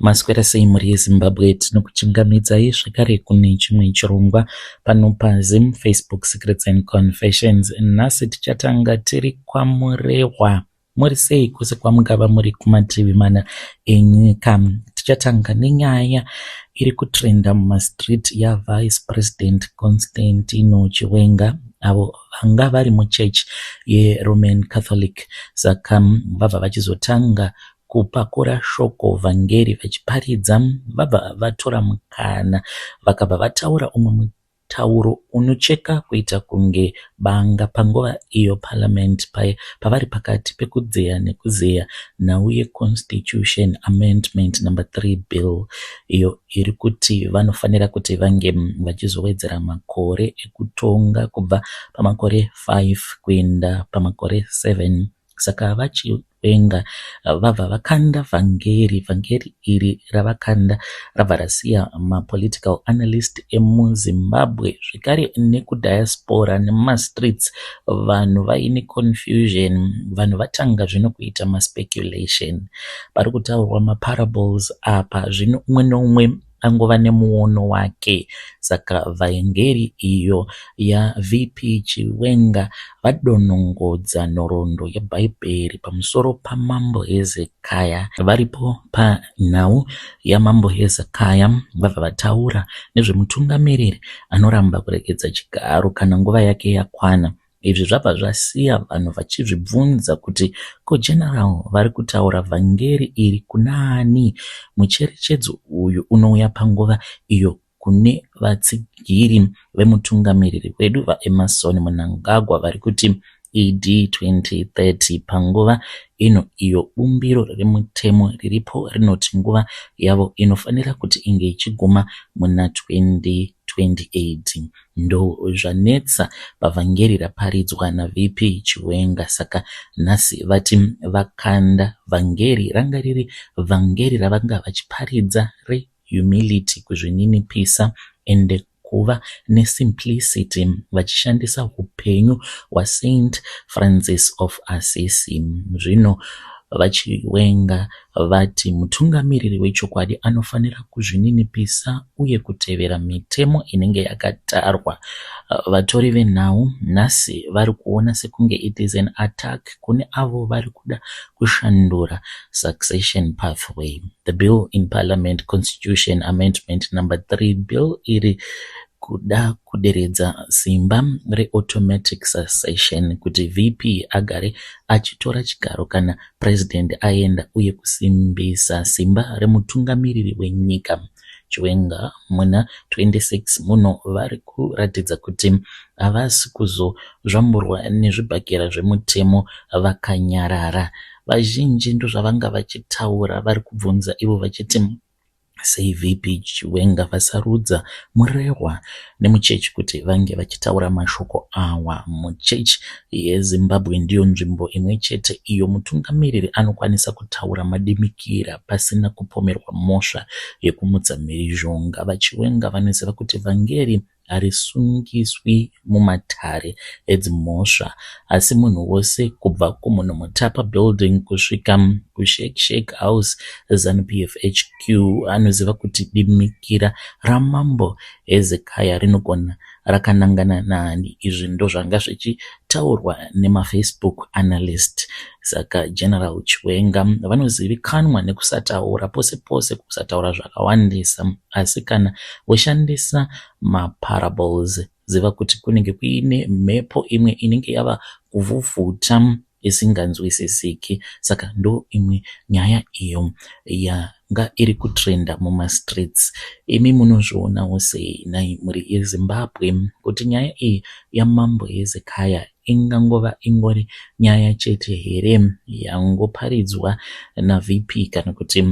Maswera sei mhuri yeZimbabwe, tinokuchingamidzai zvakare kune chimwe chirongwa pano paZim Facebook Secrets and Confessions. Nhasi tichatanga tiri kwaMurehwa. Muri sei kwose kwamungava muri kumativi mana enyika. Tichatanga nenyaya iri kutrenda mumastreet yaVice President Constantino Chiwenga avo vanga vari muchechi yeRoman Catholic, saka vabva vachizotanga kupakura shoko vhangeri vachiparidza. Vabva vatora mukana vakabva vataura umwe mutauro unocheka kuita kunge banga panguva iyo Parliament pavari pakati pekudzeya nekuzeya nhau yeConstitution Amendment Number 3 Bill iyo iri kuti vanofanira kuti vange vachizowedzera makore ekutonga kubva pamakore 5 kuenda pamakore 7. Saka VaChiwenga vabva vakanda vhangeri. Vhangeri iri ravakanda rabva rasiya mapolitical analyst emuZimbabwe zvekare nekudiaspora nemumastreets vanhu vaine confusion. Vanhu vatanga zvino kuita maspeculation. Pari kutaurwa maparables apa, zvino umwe neumwe angova nemuono wake. Saka vhangeri iyo yaVP Chiwenga vadonongodza nhoroondo yebhaibheri pamusoro paMambo Hezekiah. Varipo panhau yaMambo Hezekiah vabva vataura nezvemutungamiriri anoramba kuregedza chigaro kana nguva yake yakwana. Izvi zvabva zvasiya vanhu vachizvibvunza kuti ko General vari kutaura vhangeri iri kunaani? Mucherechedzo uyu unouya panguva iyo kune vatsigiri vemutungamiriri wedu VaEmmerson Mnangagwa vari kuti ED 2030 panguva ino iyo bumbiro remutemo riripo rinoti nguva yavo inofanira kuti inge ichiguma muna 2028. Ndozvanetsa pavhangeri raparidzwa naVP Chiwenga, saka nhasi vati vakanda vhangeri ranga riri vhangeri ravanga vachiparidza rehumility, kuzvininipisa ende kuva nesimplicity, vachishandisa upenyu hwaSaint Francis of Assisi. Zvino VaChiwenga vati mutungamiriri wechokwadi anofanira kuzvininipisa uye kutevera mitemo inenge yakatarwa. Vatori venhau nhasi vari kuona sekunge it is an attack kune avo vari kuda kushandura succession pathway. The bill in Parliament, Constitution Amendment Number 3 Bill, iri kuda kuderedza simba reautomatic succession kuti VP agare achitora chigaro kana President aenda uye kusimbisa simba remutungamiriri wenyika. Chiwenga muna 26 muno vari kuratidza kuti havasi kuzozvamburwa nezvibhakera zvemutemo vakanyarara. Vazhinji ndozvavanga vachitaura, vari kubvunza ivo vachiti sei VP Chiwenga vasarudza Murehwa nemuchechi kuti vange vachitaura mashoko awa. Muchechi yeZimbabwe ndiyo nzvimbo imwe chete iyo mutungamiriri anokwanisa kutaura madimikira pasina kupomerwa mhosva yekumutsa mhirizhonga. VaChiwenga vanoziva kuti vhangeri harisungiswi mumatare edzimhosva, asi munhu wose kubva kuMunhumutapa Building kusvika kuShake Shake House, ZANU-PF HQ, anoziva kuti dimikira raMambo Hezekiah rinogona rakanangana naani. Izvi ndozvanga zvichitaurwa nemaFacebook analyst. Saka General Chiwenga vanozivikanwa nekusataura pose pose, kusataura zvakawandisa, asi kana voshandisa maparables ziva kuti kunenge kuine mhepo imwe inenge yava kuvhuvhuta isinganzwisisiki. Saka ndo imwe nyaya iyo yanga iri kutrenda mumastreets. Imi munozvionawo sei nhai mhuri yeZimbabwe kuti nyaya iyi yaMambo Hezekiah ingangova ingori nyaya chete here yangoparidzwa naVP kana kuti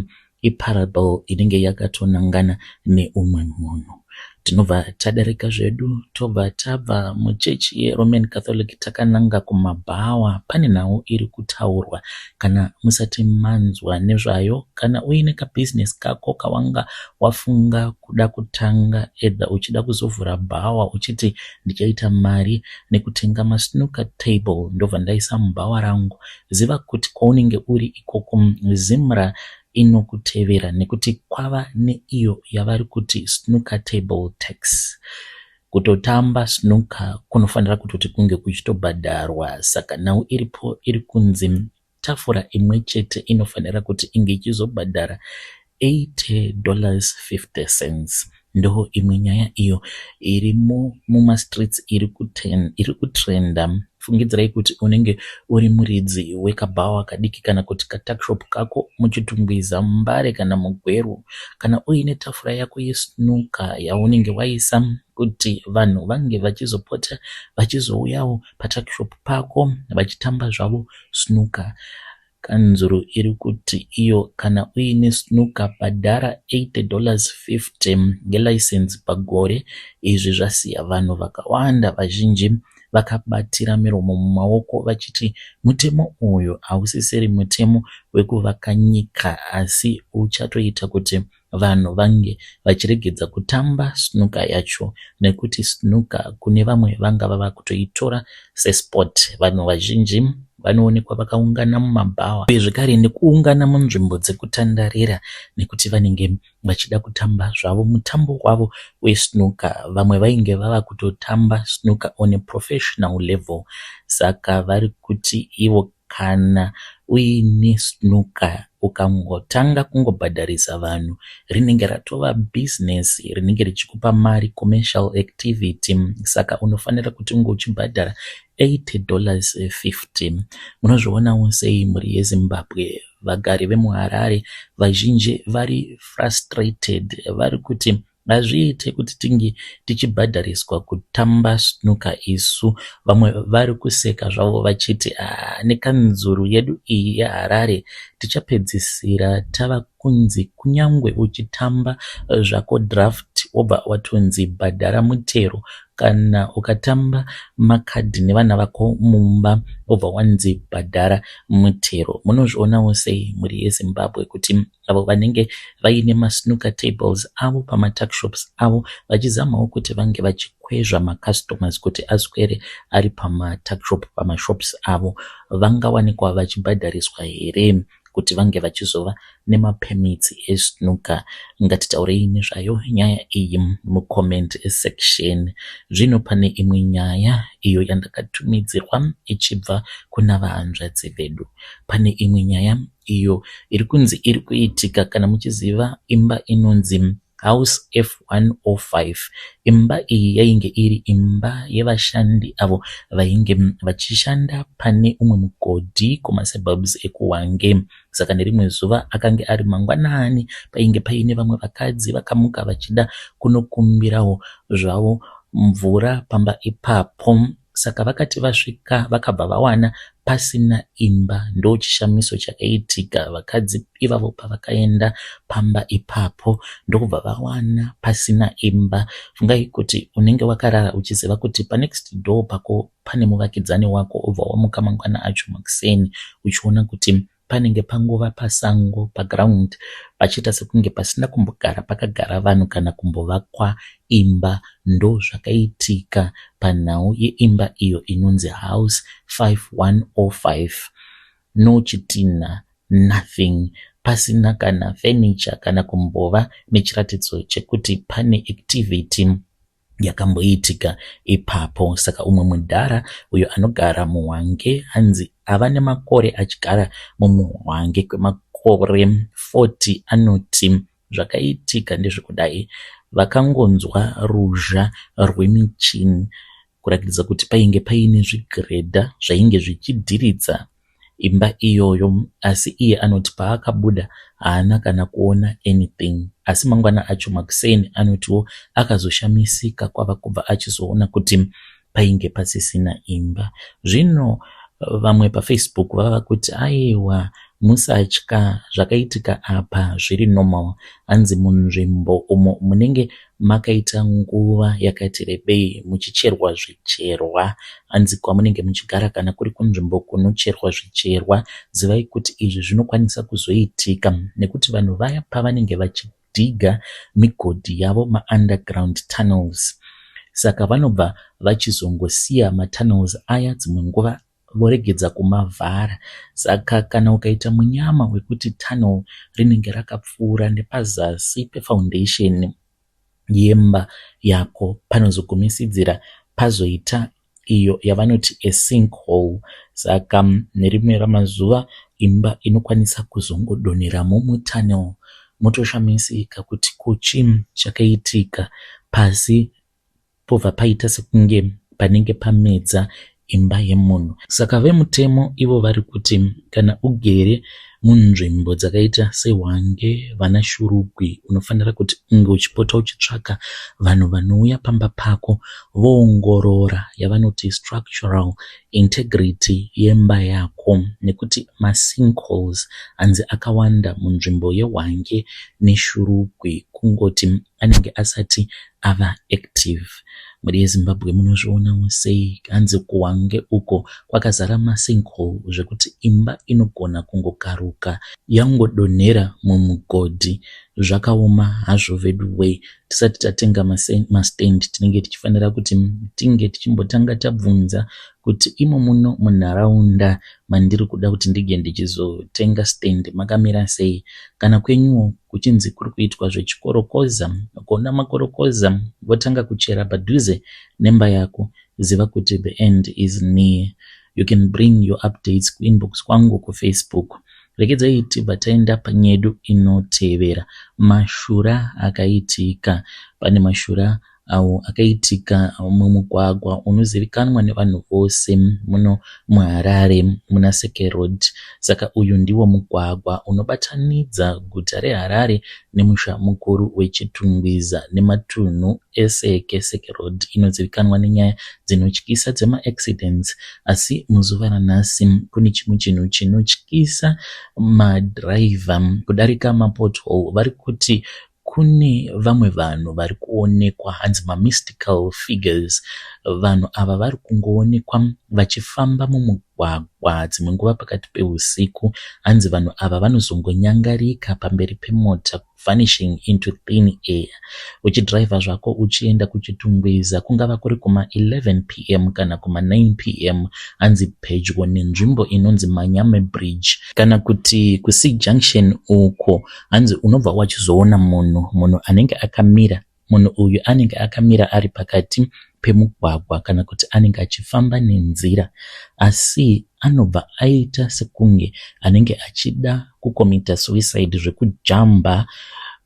iparable inenge yakatonangana neumwe munhu? Tinobva tadarika zvedu, tobva tabva muchechi yeRoman Catholic takananga kumabhawa. Pane nhau iri kutaurwa, kana musati manzwa nezvayo, kana uine kabhizinesi kako kawanga wafunga kuda kutanga, either uchida kuzovhura bhawa uchiti ndichaita mari nekutenga masnooker table ndobva ndaisa mubhawa rangu, ziva kuti kwaunenge uri ikoko ZIMRA. inokutevera nekuti kwava neiyo yavari kuti snooker table tax. Kutotamba snooker kunofanira kutoti kunge kuchitobhadharwa saka nhau iripo iri kunzi tafura imwe chete inofanira kuti inge ichizobhadhara $80.50. Ndo imwe nyaya iyo irimo mumastreets iri kutrenda. Fungidzirai kuti unenge uri muridzi wekabhawa kadiki kana kuti katuckshop kako muChitungwiza, Mbare kana muGweru. Kana uine tafura yako yesnooker yaunenge waisa kuti vanhu vange vachizopota vachizouyawo patuckshop pako vachitamba zvavo snooker. Kanzuru iri kuti iyo kana uine snooker bhadhara $80.50 yelicense pagore. Izvi zvasiya vanhu vakawanda vazhinji vakabatira miromo mumaoko vachiti mutemo uyu hausisiri mutemo wekuvaka nyika asi uchatoita kuti vanhu vange vachiregedza kutamba snooker yacho nekuti snooker kune vamwe vanga vava kutoitora sesport. Vanhu vazhinji vanoonekwa vakaungana mumabhawa uye zvekare nekuungana munzvimbo dzekutandarira nekuti vanenge vachida kutamba zvavo mutambo wavo wesnooker. Vamwe vainge vava kutotamba snooker on a professional level. Saka vari kuti ivo kana uine snooker ukangotanga kungobhadharisa vanhu rinenge ratova bhizinesi rinenge richikupa mari, commercial activity. Saka unofanira kuti unge uchibhadhara $80.50. Munozvionawo sei mhuri yeZimbabwe? Vagari vemuHarare vazhinji vari frustrated, vari kuti hazviite kuti tinge tichibhadhariswa kutamba snooker isu. Vamwe vari kuseka zvavo vachiti nekanzuru yedu iyi yeHarare tichapedzisira tava kunzi kunyangwe uchitamba zvako draft wobva watonzi bhadhara mutero, kana ukatamba makadhi nevana vako mumba wobva wanzi bhadhara mutero. Munozvionawo sei mhuri yeZimbabwe kuti avo vanenge vaine masnooker tables avo pamatuckshops avo vachizamawo kuti vange vachikwezva macustomers kuti aswere ari pamatuckshop pamashops avo vangawanikwa vachibhadhariswa here kuti vange vachizova nemapermits esnooker? Ngatitaurei nezvayo nyaya iyi mucomment section. Zvino pane imwe nyaya iyo yandakatumidzirwa ichibva kuna vahanzvadzi vedu. Pane imwe nyaya iyo iri kunzi iri kuitika kana muchiziva imba inonzi House F105. Imba iyi yainge iri imba yevashandi avo vainge vachishanda pane umwe mugodhi kumasuburbs ekuHwange. Saka nerimwe zuva akange ari mangwanani painge paine vamwe vakadzi vakamuka vachida kunokumbirawo zvavo mvura pamba ipapo. Saka vakati vasvika vakabva vawana pasina imba. Ndochishamiso chakaitika vakadzi ivavo pavakaenda pamba ipapo ndokubva vawana pasina imba. Fungai kuti unenge wakarara uchiziva kuti panext door pako pane muvakidzani wako, wobva wamuka mangwana acho makuseni uchiona kuti panenge pangova pasango paground pachiita sekunge pasina kumbogara pakagara vanhu kana kumbovakwa imba. Ndozvakaitika panhau yeimba iyo inonzi House 5105. No chitinha, nothing, pasina kana furniture kana kumbova nechiratidzo chekuti pane activity yakamboitika ipapo. Saka umwe mudhara uyo anogara muHwange, hanzi ava nemakore achigara mumuHwange kwemakore 40, anoti zvakaitika ndezvekudai: vakangonzwa ruzha rwemichini kuratidza kuti painge paine zvigiredha zvainge zvichidhiridza imba iyoyo, asi iye anoti paakabuda haana kana kuona anything. Asi mangwana acho makuseni anotiwo akazoshamisika kwava kubva achizoona kuti painge pasisina imba. Zvino vamwe paFacebook vava kuti aiwa, musatya, zvakaitika apa zviri normal. Hanzi munzvimbo umo munenge makaita nguva yakati rebei muchicherwa zvicherwa, hanzi kwamunenge muchigara kana kuri kunzvimbo kunocherwa zvicherwa, zivai kuti izvi zvinokwanisa kuzoitika nekuti vanhu vaya pavanenge vachidhiga migodhi yavo, maunderground tunnels, saka vanobva vachizongosiya matunnels aya dzimwe nguva. voregedza kumavhara. Saka kana ukaita munyama wekuti tunnel rinenge rakapfuura nepazasi pefoundation yemba yako panozogumisidzira pazoita iyo yavanoti a sink hole. Saka nerimwe ramazuva imba inokwanisa kuzongodonheramo mutunnel motoshamisika kuti ko chii chakaitika pasi pobva paita sekunge panenge pamedza imba yemunhu. Saka vemutemo ivo vari kuti kana ugere munzvimbo dzakaita seHwange, vanaShurugwi unofanira kuti unge uchipota uchitsvaka vanhu vanouya pamba pako voongorora yavanoti structural integrity yemba yako nekuti masinkholes hanzi akawanda munzvimbo yeHwange neShurugwi kungoti anenge asati ava active. Mhuri yeZimbabwe munozvionawo sei hanzi kuHwange uko kwakazara masinkhole zvekuti imba inogona kungokaruka yangodonhera mumugodhi. Zvakaoma hazvo veduwee. Tisati tatenga mastand tinenge tichifanira kuti tinge tichimbotanga tabvunza kuti imo muno munharaunda mandiri kuda kuti ndinge ndichizotenga stand makamira sei. Kana kwenyuwo kuchinzi kuri kuitwa zvechikorokoza, ukaona makorokoza votanga kuchera padhuze nemba yako ziva kuti the end is near. You can bring your updates kuinbox kwangu kuFacebook. Regedzai tibva taenda panyedu inotevera. Mashura akaitika. Pane mashura awo akaitika mumugwagwa unozivikanwa nevanhu vose muno muHarare muna Seke Road. Saka uyu ndiwo mugwagwa unobatanidza guta reHarare nemusha mukuru weChitungwiza nematunhu eSeke. Seke Road inozivikanwa nenyaya dzinotyisa dzemaaccidents asi muzuva ranhasi kune chimwe chinhu chinotyisa madhiraivha kudarika mapothole. Vari kuti kune vamwe vanhu vari kuonekwa hanzi mamystical figures. Vanhu ava vari kungoonekwa vachifamba mumugwagwa dzimwe nguva pakati peusiku. Hanzi vanhu ava vanozongonyangarika pamberi pemota vanishing into thin air. Uchidhiraivha zvako uchienda kuChitungwiza kungava kuri kuma11 p.m kana kuma9 p.m hanzi pedyo nenzvimbo inonzi Manyame Bridge kana kuti kuC Junction uko hanzi unobva wachizoona munhu munhu anenge akamira. Munhu uyu anenge akamira ari pakati pemugwagwa kana kuti anenge achifamba nenzira asi anobva aita sekunge anenge achida kukomita suicide zvekujamba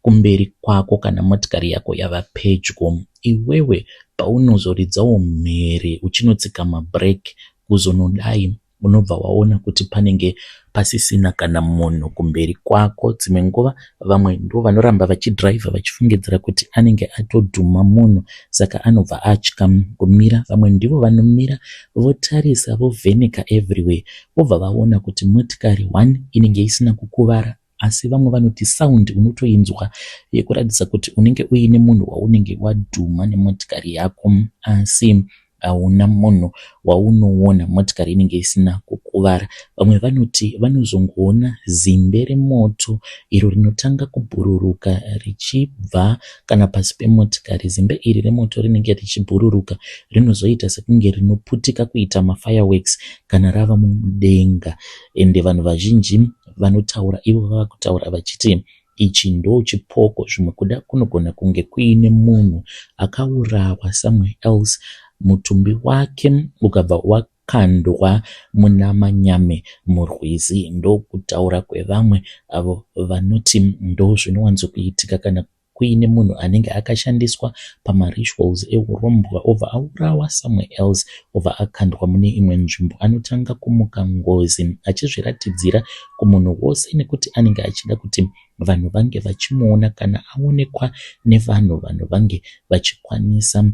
kumberi kwako kana motikari yako yava pedyo. Iwewe paunozoridzawo mhere uchinotsika mabhureki kuzonodai unobva waona kuti panenge pasisina kana munhu kumberi kwako. Dzimwe nguva vamwe ndo vanoramba vachidhiraivha vachifungidzira kuti anenge atodhuma munhu saka anobva atya kumira. Vamwe ndivo vanomira votarisa vovheneka everywhere vobva vaona kuti motikari 1 inenge isina kukuvara asi vamwe vanoti sound unotoinzwa yekuratidza kuti unenge uine munhu waunenge wadhuma nemotikari yako asi hauna munhu waunoona motikari inenge isina kukuvara. Vamwe vanoti vanozongoona zimbe remoto iro rinotanga kubhururuka richibva kana pasi pemotikari. Zimbe iri remoto rinenge richibhururuka rinozoita sekunge rinoputika kuita mafireworks kana rava mudenga. Ende vanhu vazhinji vanotaura ivo vava kutaura vachiti ichi ndo chipoko zvimwe kuda kunogona kunge kuine munhu akaurawa somewhere else mutumbi wake ukabva wakandwa muna Manyame murwizi. Ndokutaura kwevamwe avo vanoti ndo zvinowanzokuitika kana kuine munhu anenge akashandiswa pamarituals eurombwa obva aurawa somewhere else obva akandwa mune imwe nzvimbo. Anotanga kumuka ngozi achizviratidzira kumunhu wose nekuti anenge achida kuti vanhu vange vachimuona. Kana aonekwa nevanhu, vanhu vange vachikwanisa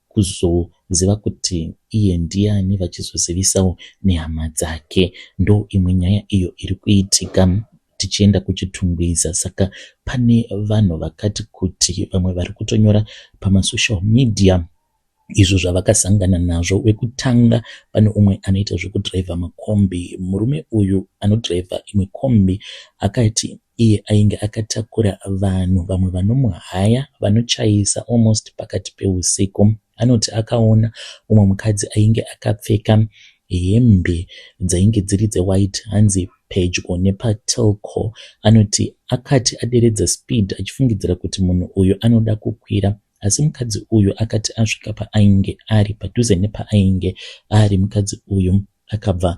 kuzoziva kuti iye ndiani vachizozivisawo nehama dzake. Ndo imwe nyaya iyo iri kuitika tichienda kuChitungwiza. Saka pane vanhu vakati kuti vamwe vari kutonyora pamasocial media izvo zvavakasangana nazvo. Wekutanga pane umwe anoita zvekudhiraivha makombi. Murume uyu anodhiraivha imwe kombi akati iye ainge akatakura vanhu vamwe vanomuhaya vanochaisa almost pakati peusiku. Anoti akaona umwe mukadzi ainge akapfeka hembe dzainge dziri dzewhite hanzi pedyo nepaTelco. Anoti akati aderedza speed achifungidzira kuti munhu uyu anoda kukwira asi mukadzi uyu akati asvika paainge ari padhuze nepaainge ari mukadzi uyu akabva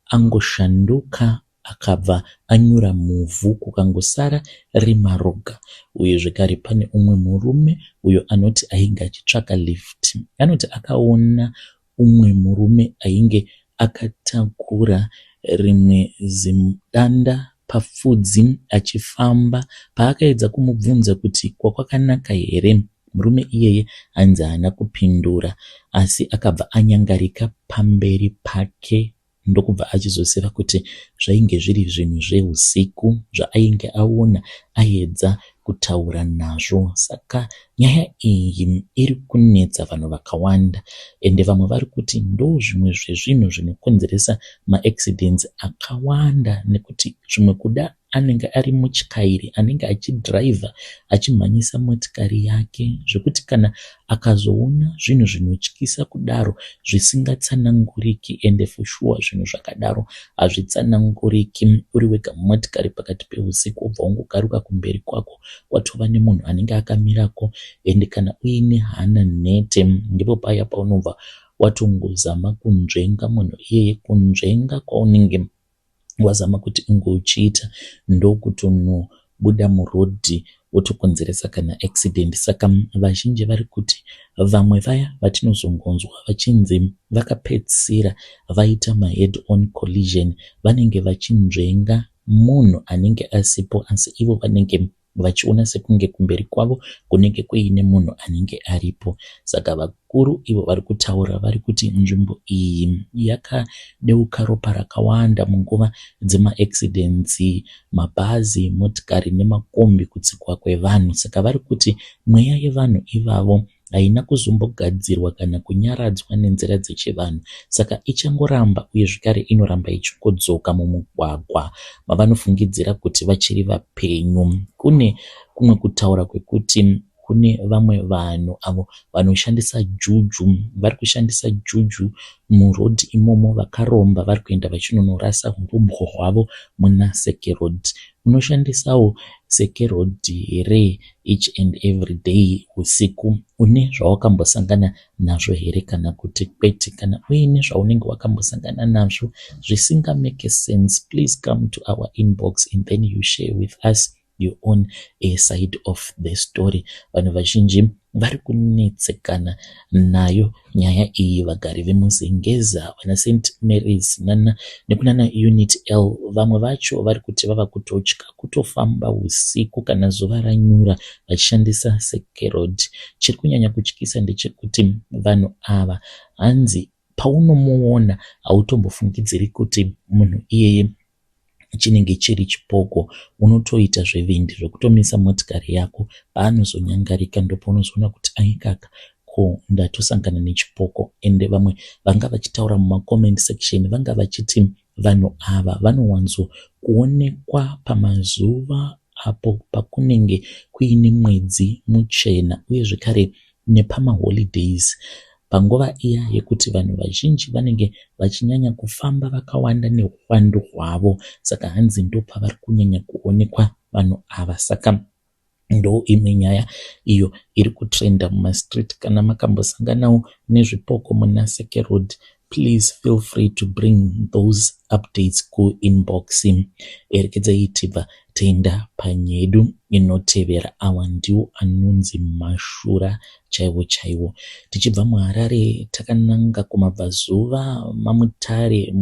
angoshanduka akabva anyura muvhu kukangosara rima roga. Uye zvekare pane umwe murume uyo anoti ainge achitsvaka lift. Anoti akaona umwe murume ainge akatakura rimwe zidanda papfudzi achifamba. Paakaedza kumubvunza kuti kwakwakanaka here, murume iyeye hanzi haana kupindura asi akabva anyangarika pamberi pake ndokubva achizoziva kuti zvainge zviri zvinhu zvehusiku zvaainge aona aedza kutaura nazvo. Saka nyaya iyi iri kunetsa vanhu vakawanda ende vamwe vari kuti ndozvimwe zvezvinhu zvinokonzeresa maaccidents akawanda nekuti zvimwe kuda anenge ari mutyairi anenge achidhiraivha achimhanyisa motikari yake zvekuti kana akazoona zvinhu zvinotyisa kudaro zvisingatsananguriki ende for sure zvinhu zvakadaro hazvitsananguriki uri wega mumotikari pakati peusiku wobva wangokaruka kumberi kwako kwatova nemunhu anenge akamirako ende kana uine hana nhete ndipo paya paunobva watongozama kunzvenga munhu iyeye kunzvenga kwaunenge wazama kuti unge uchiita ndokutonobuda murodhi wotokonzeresa kana accident. Saka vazhinji vari kuti vamwe vaya vatinozongonzwa vachinzi vakapedzisira vaita mahead on collision vanenge vachinzvenga munhu anenge asipo asi ivo vanenge vachiona sekunge kumberi kwavo kunenge kuine munhu anenge aripo. Saka vakuru ivo vari kutaura vari kuti nzvimbo iyi yakadeuka ropa rakawanda munguva dzemaaccidents, mabhazi, motikari nemakombi kutsikwa kwevanhu. Saka vari kuti mweya yevanhu ivavo haina kuzombogadzirwa kana kunyaradzwa nenzira dzechivanhu. Saka ichangoramba uye zvekare inoramba ichingodzoka mumugwagwa mavanofungidzira kuti vachiri vapenyu. Kune kumwe kutaura kwekuti kune vamwe vanhu avo vanoshandisa juju, vari kushandisa juju murodhi imomo vakaromba vari kuenda vachinonorasa hurombwa hwavo muna Seke Road. Unoshandisawo Seke Road here each and every day usiku? Une zvawakambosangana nazvo here kana kuti kwete? Kana uine zvaunenge wakambosangana nazvo zvisingamake sense, please come to our inbox and then you share with us your own side of the story. Vanhu vazhinji vari kunetsekana nayo nyaya iyi. Vagari vemuZengeza, vana St Marys nekunana Unit L, vamwe vacho vari kuti vava kutotya kutofamba usiku kana zuva ranyura vachishandisa Seke Road. Chiri kunyanya kutyisa ndechekuti vanhu ava hanzi paunomuona hautombofungidziri kuti munhu iyeye chinenge chiri chipoko. Unotoita zvevindi zvekutomisa motikari yako paanozonyangarika ndopaunozoona kuti aikaka ko ndatosangana nechipoko. Ende vamwe vanga vachitaura mumacomment section vanga vachiti vanhu ava vanowanzo kuonekwa pamazuva apo pakunenge kuine mwedzi muchena uye zvekare nepamaholidays panguva iya yekuti vanhu vazhinji vanenge vachinyanya kufamba vakawanda neuwandu hwavo. Saka hanzi ndopavari kunyanya kuonekwa vanhu ava. Saka ndo imwe nyaya iyo iri kutrenda mumastreet. Kana makambosanganawo nezvipoko muna Seke Road, please feel free to bring those updates kuinbox. Erekedzai tibva taenda panyedu inotevera. Awa ndiwo anonzi mashura chaiwo chaiwo. Tichibva muHarare takananga kumabvazuva maMutare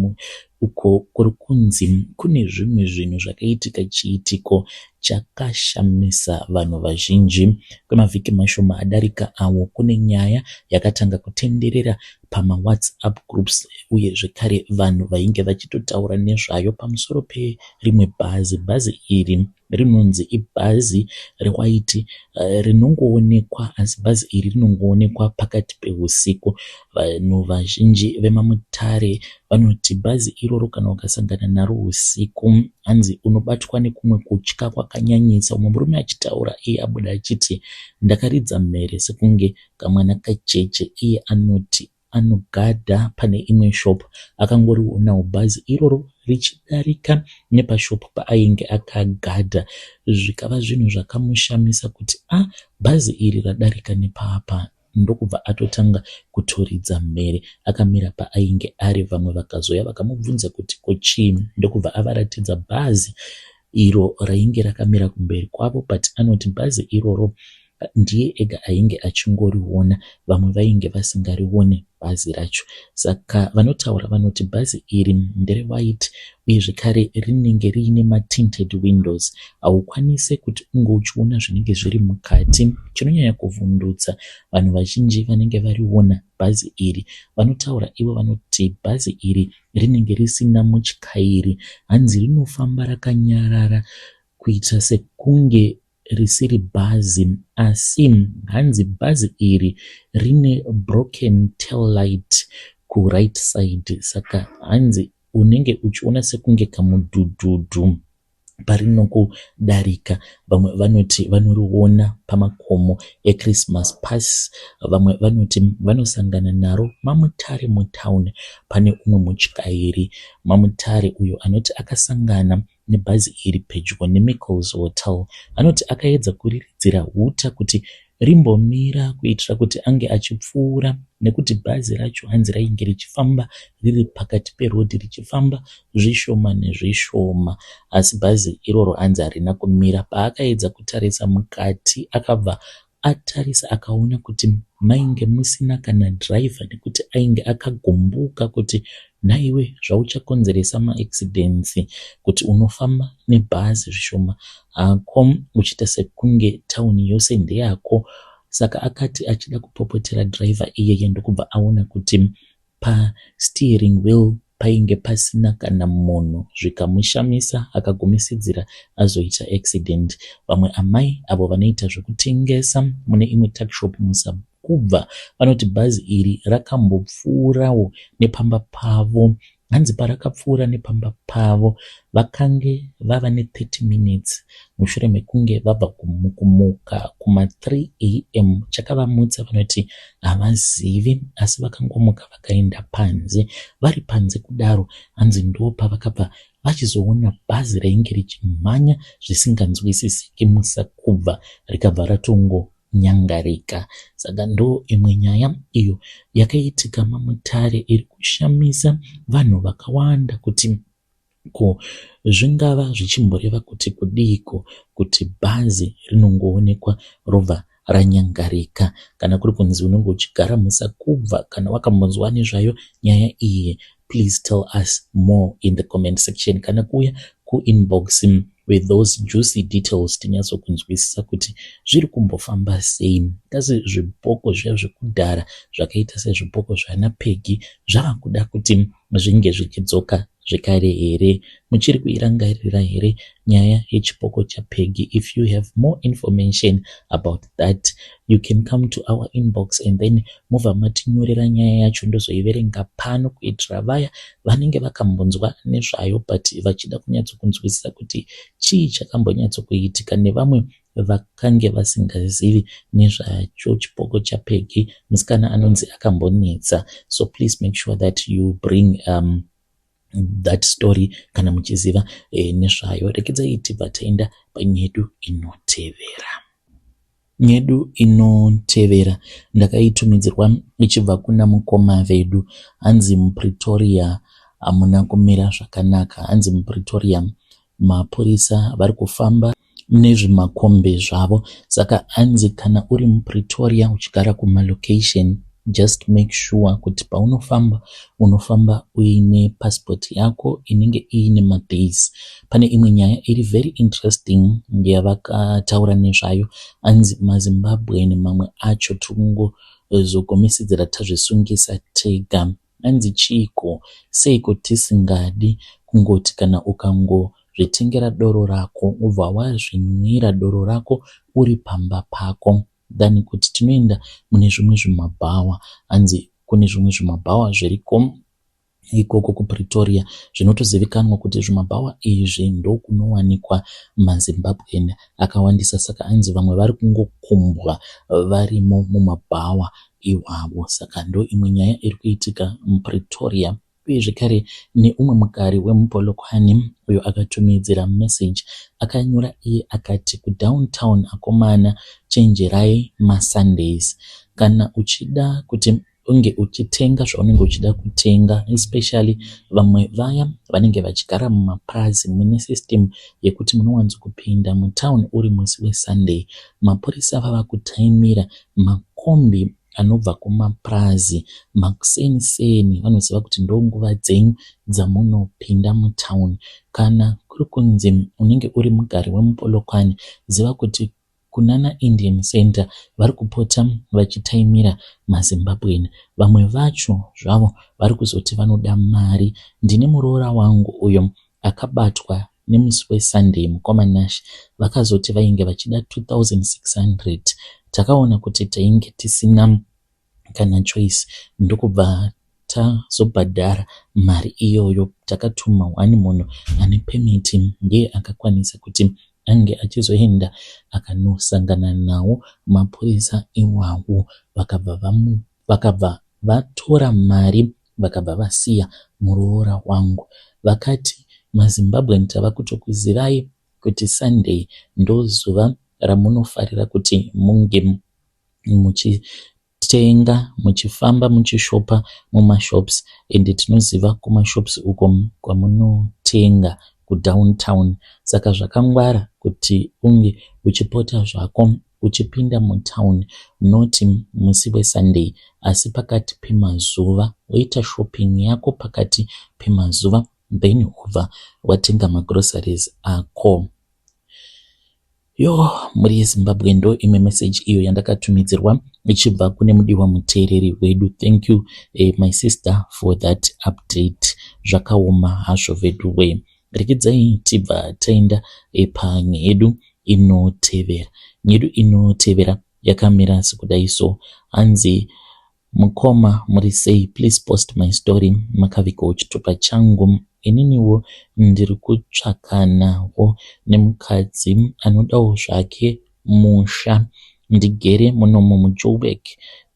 uko kuri kunzi kune zvimwe zvinhu zvakaitika chiitiko chakashamisa vanhu vazhinji. Kwemavhiki mashoma adarika awo kune nyaya yakatanga kutenderera pamawhatsapp groups uye zvekare vanhu vainge vachitotaura nezvayo pamusoro perimwe bhazi. Bhazi iri rinonzi ibhazi rewhite rinongoonekwa asi bhazi iri rinongoonekwa pakati peusiku. Vanhu vazhinji vemaMutare vanoti bhazi iroro kana ukasangana naro usiku hanzi unobatwa nekumwe kutya kwakanyanyisa. Umwe murume achitaura iye abuda achiti ndakaridza mhere sekunge kamwana kacheche iye anoti anogadha pane imwe shop. Akangorionawo bhazi iroro richidarika nepashop paainge akagadha zvikava zvinhu zvakamushamisa kuti a bhazi iri radarika nepapa ndokubva atotanga kutoridza mhere akamira paainge ari. Vamwe vakazouya vakamubvunza kuti ko chii ndokubva avaratidza bhazi iro rainge rakamira kumberi kwavo but anoti bhazi iroro ndiye ega ainge achingoriona vamwe vainge vasingarione bhazi racho. Saka vanotaura vanoti bhazi iri ndere white uye zvekare rinenge riine matinted windows. Haukwanise kuti unge uchiona zvinenge zviri mukati. Chinonyanya kuvhundutsa vanhu vazhinji vanenge variona bhazi iri vanotaura ivo vanoti bhazi iri rinenge risina mutyairi. Hanzi rinofamba rakanyarara kuita sekunge risiri bhazi asi hanzi bhazi iri rine broken tail light kuright side saka hanzi unenge uchiona sekunge kamudhudhudhu parinokudarika. Vamwe vanoti vanoriona pamakomo eChristmas Pass, vamwe vanoti vanosangana naro maMutare mutown. Pane umwe mutyairi maMutare uyo anoti akasangana nebhazi iri pedyo neMichaels Hotel. Anoti akaedza kuriridzira huta kuti rimbomira kuitira kuti ange achipfuura nekuti bhazi racho hanzi rainge richifamba riri pakati perodhi richifamba zvishoma nezvishoma asi bhazi iroro hanzi harina kumira. Paakaedza kutarisa mukati akabva atarisa akaona kuti mainge musina kana dhiraivha nekuti ainge akagumbuka kuti nhaiwe zvauchakonzeresa maaccidents kuti unofamba nebhazi zvishoma hako uchiita sekunge tauni yose ndeyako. Saka akati achida kupopotera dhiraivha iyeye ndokubva aona kuti pasteering wheel painge pasina kana munhu zvikamushamisa akagumisidzira azoita accident. Vamwe amai avo vanoita zvekutengesa mune imwe tuckshop muSakubva vanoti bhazi iri rakambopfuurawo nepamba pavo. Hanzi parakapfuura nepamba pavo vakange vava ne30 minutes mushure mekunge vabva kumuka kuma3 am. Chakavamutsa vanoti havazivi asi vakangomuka vakaenda panze. Vari panze kudaro hanzi ndopavakabva vachizoona bhazi rainge richimhanya zvisinganzwisisiki muSakubva rikabva ratongonyangarika. Saka ndo imwe nyaya iyo yakaitika maMutare iri kushamisa vanhu vakawanda kuti ko zvingava zvichimboreva kuti kudiiko kuti bhazi rinongoonekwa robva ranyangarika. Kana kuri kunzi unenge uchigara muSakubva kana wakambonzwa nezvayo nyaya iyi please tell us more in the comment section kana kuuya kuinbox with those juicy details tinyatsokunzwisisa kuti zviri kumbofamba sei. Kasi zvipoko zviya zvekudhara zvakaita sezvipoko zvana Peggy zvava kuda kuti zvinge zvichidzoka zvekare here? Muchiri kuirangarira here nyaya yechipoko chaPeggy? If you have more information about that you can come to our inbox and then mobva matinyorera nyaya yacho ndozoiverenga pano kuitira vaya vanenge vakambonzwa nezvayo but vachida kunyatsokunzwisisa kuti chii chakambonyatsokuitika nevamwe vakange vasingazivi nezvacho chipoko chaPeggy musikana anonzi akambonetsa. So please make sure that you bring that story kana muchiziva nezvayo. Regedzai tibva taenda panyedu inotevera. Nyedu inotevera ndakaitumidzirwa ichibva kuna mukoma vedu. Hanzi muPretoria hamuna kumira zvakanaka. Hanzi muPretoria mapurisa vari kufamba nezvimakombi zvavo. Saka hanzi kana uri muPretoria uchigara kumalocation just make sure kuti paunofamba unofamba uine passport yako inenge iine madays. Pane imwe nyaya iri very interesting yavakataura nezvayo. Hanzi maZimbabwean mamwe acho tiri kungozogumisidzira tazvisungisa tega. Hanzi chiiko seiko tisingadi kungoti kana ukangozvitengera doro rako ubva wazvinwira doro rako uri pamba pako than kuti tinoenda mune zvimwe zvimabhawa. Hanzi kune zvimwe zvimabhawa zviriko Ikoko kuPretoria zvinotozivikanwa kuti zvimabhawa izvi ndokunowanikwa maZimbabwean akawandisa saka hanzi vamwe vari kungokumbwa varimo mumabhawa iwavo. Saka ndoimwe nyaya iri kuitika muPretoria. Uye zvekare neumwe mugari wemuPolokwane uyo akatumidzira message akanyora iye akati kuDowntown akomana chenjerai maSundays kana uchida kuti unge uchitenga zvaunenge uchida kutenga especially vamwe vaya vanenge vachigara mumapurazi mune system yekuti munowanzo kupinda mutown uri musi weSunday. Mapurisa vava kutaimira makombi anobva kumapurazi makuseni seni vanoziva kuti ndonguva dzenyu dzamunopinda mutown. Kana kuri kunzi unenge uri mugari wemuPolokwane ziva kuti kunana Indian Centre vari kupota vachitaimira maZimbabwean. Vamwe vacho zvavo vari kuzoti vanoda mari. Ndine muroora wangu uyo akabatwa nemusi weSunday mukoma Nash vakazoti vainge vachida 2600. Takaona kuti tainge tisina kana choice ndokubva tazobhadhara mari iyoyo. Takatuma one munhu ane permit ndiye akakwanisa kuti ange achizoenda akanosangana nawo mapurisa iwawo vakabva vatora mari vakabva vasiya muroora wangu. Vakati maZimbabwean tava kutokuzivai kuti Sunday ndozuva ramunofarira kuti munge muchitenga muchifamba muchishopa mumashops ende tinoziva kumashops uko kwamunotenga kudowntown. Saka zvakangwara kuti unge uchipota zvako uchipinda mutown not musi weSunday asi pakati pemazuva woita shopping yako pakati pemazuva then wobva watenga magroceries ako. Yo mhuri yeZimbabwe ndo imwe message iyo yandakatumidzirwa ichibva kune mudiwa muteereri wedu. Thank you my sister for that update. Zvakaoma hazvo veduwe. Rekidzai tibva taenda panyaya yedu inotevera. Nyaya yedu inotevera yakamira sekudai so hanzi mukoma muri sei please post my story makavigawo chitupa changu ininiwo ndiri kutsvakanawo nemukadzi anodawo zvake musha ndigere munomu muJoburg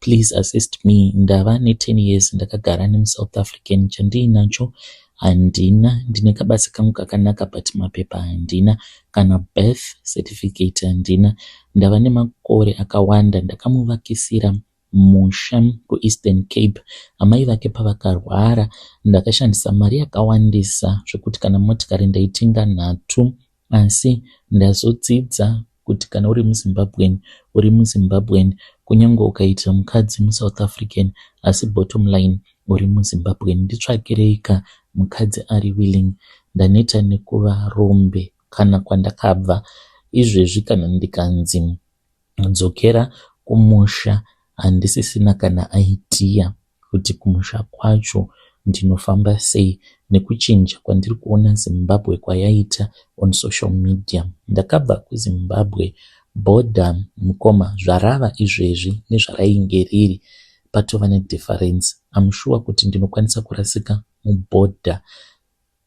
please assist me ndava ne10 years ndakagara nemuSouth African chandiinacho handina ndine kabasa kangu kakanaka but mapepa handina kana birth certificate handina ndava nemakore akawanda ndakamuvakisira musha kuEastern Cape amai vake pavakarwara ndakashandisa mari yakawandisa zvekuti kana motikari ndaitenga nhatu asi ndazodzidza kuti kana uri muZimbabwean uri muZimbabwean kunyange ukaita mukadzi muSouth African asi bottom line uri muZimbabwean nditsvakirei ka mukadzi ari willing ndaneta nekuva rombe kana kwandakabva izvezvi kana ndikanzi dzokera kumusha handisisina kana idea kuti kumusha kwacho ndinofamba sei nekuchinja kwandiri kuona Zimbabwe kwayaita on social media. Ndakabva kuZimbabwe border mukoma zvarava izvezvi nezvarainge riri patova nedifference. I'm sure kuti ndinokwanisa kurasika mubhodha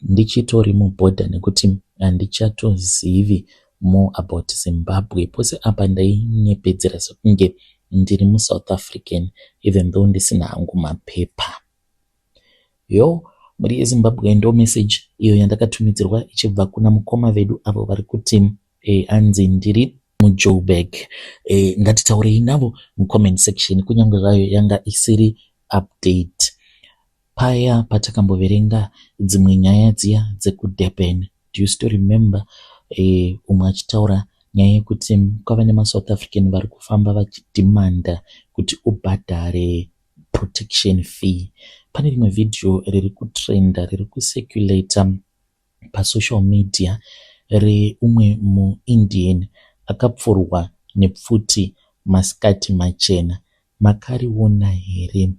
ndichitori mubhodha nekuti handichatozivi more about Zimbabwe. Pose apa ndainyepedzera sekunge ndiri muSouth African even though ndisina hangu mapepa. Yo mhuri yeZimbabwe ndo message iyo yandakatumidzirwa ichibva kuna mukoma vedu avo vari kuti anzi ndiri muJoburg. Ngatitaurei navo mucomment section kunyange zvayo yanga isiri update. Paya patakamboverenga dzimwe nyaya dziya dzekuDurban. Do you still remember umwe achitaura nyaya yekuti kwava nemaSouth African vari kufamba vachidhimanda kuti ubhadhare protection fee. Pane rimwe vhidhiyo riri kutrenda riri kucirculata pasocial media reumwe muIndian akapfurwa nepfuti masikati machena. Makariona here?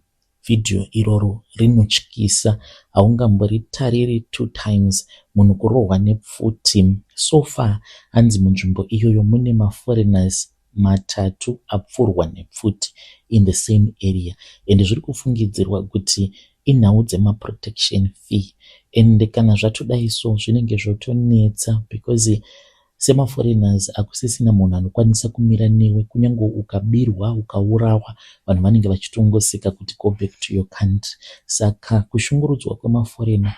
Vhidhiyo iroro rinotyisa haungamboritariri 2 times munhu kurohwa nepfuti. So far hanzi munzvimbo iyoyo mune maforeigners matatu apfurwa nepfuti in the same area ende zviri kufungidzirwa kuti Inhau dzemaprotection fee ende kana zvatodai so zvinenge zvotonetsa because semaforeigners hakusisina munhu anokwanisa kumira newe. Kunyange ukabirwa, ukaurawa, vanhu vanenge vachitongoseka kuti go back to your country. Saka kushungurudzwa kwemaforeigner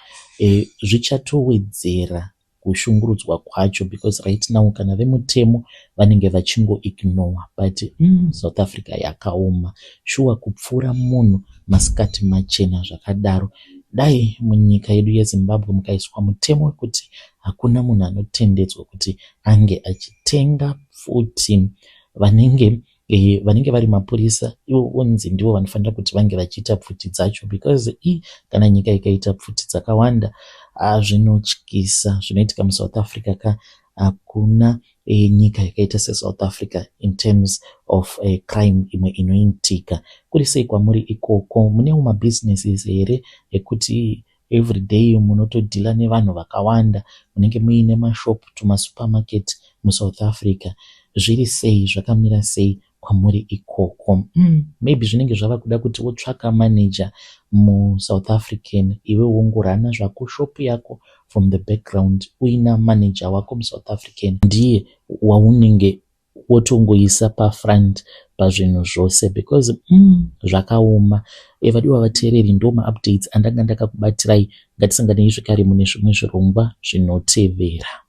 zvichatowedzera kushungurudzwa kwacho because right now kana vemutemo vanenge vachingoignore. But South Africa yakaoma shuwa, kupfuura munhu masikati machena zvakadaro. Dai munyika yedu yeZimbabwe mukaiswa mutemo wekuti hakuna munhu anotendedzwa kuti ange achitenga pfuti, vanenge vari mapurisa ivo vonzi ndivo vanofanira kuti vange vachiita pfuti dzacho, because i kana nyika ikaita pfuti dzakawanda, zvinotyisa. Zvinoitika muSouth Africa ka, hakuna nyika yakaita seSouth Africa in terms of crime imwe inoitika. Kuri sei kwamuri ikoko? Munewo mabusinesses here ekuti everyday munotodhila nevanhu vakawanda, munenge muine mashop, tumasupermarket muSouth Africa? Zviri sei, zvakamira sei kwamuri ikoko? Maybe zvinenge zvava kuda kuti wotsvaka manager muSouth African, iwe wongorana zvako shop yako from the background, uina manager wako muSouth African, ndiye waunenge wotongoisa pafront pazvinhu zvose, because zvakaoma. Vadiwa vateereri, ndo maupdates andanga ndakakubatirai. Ngatisanganei zvekare mune zvimwe zvirongwa zvinotevera.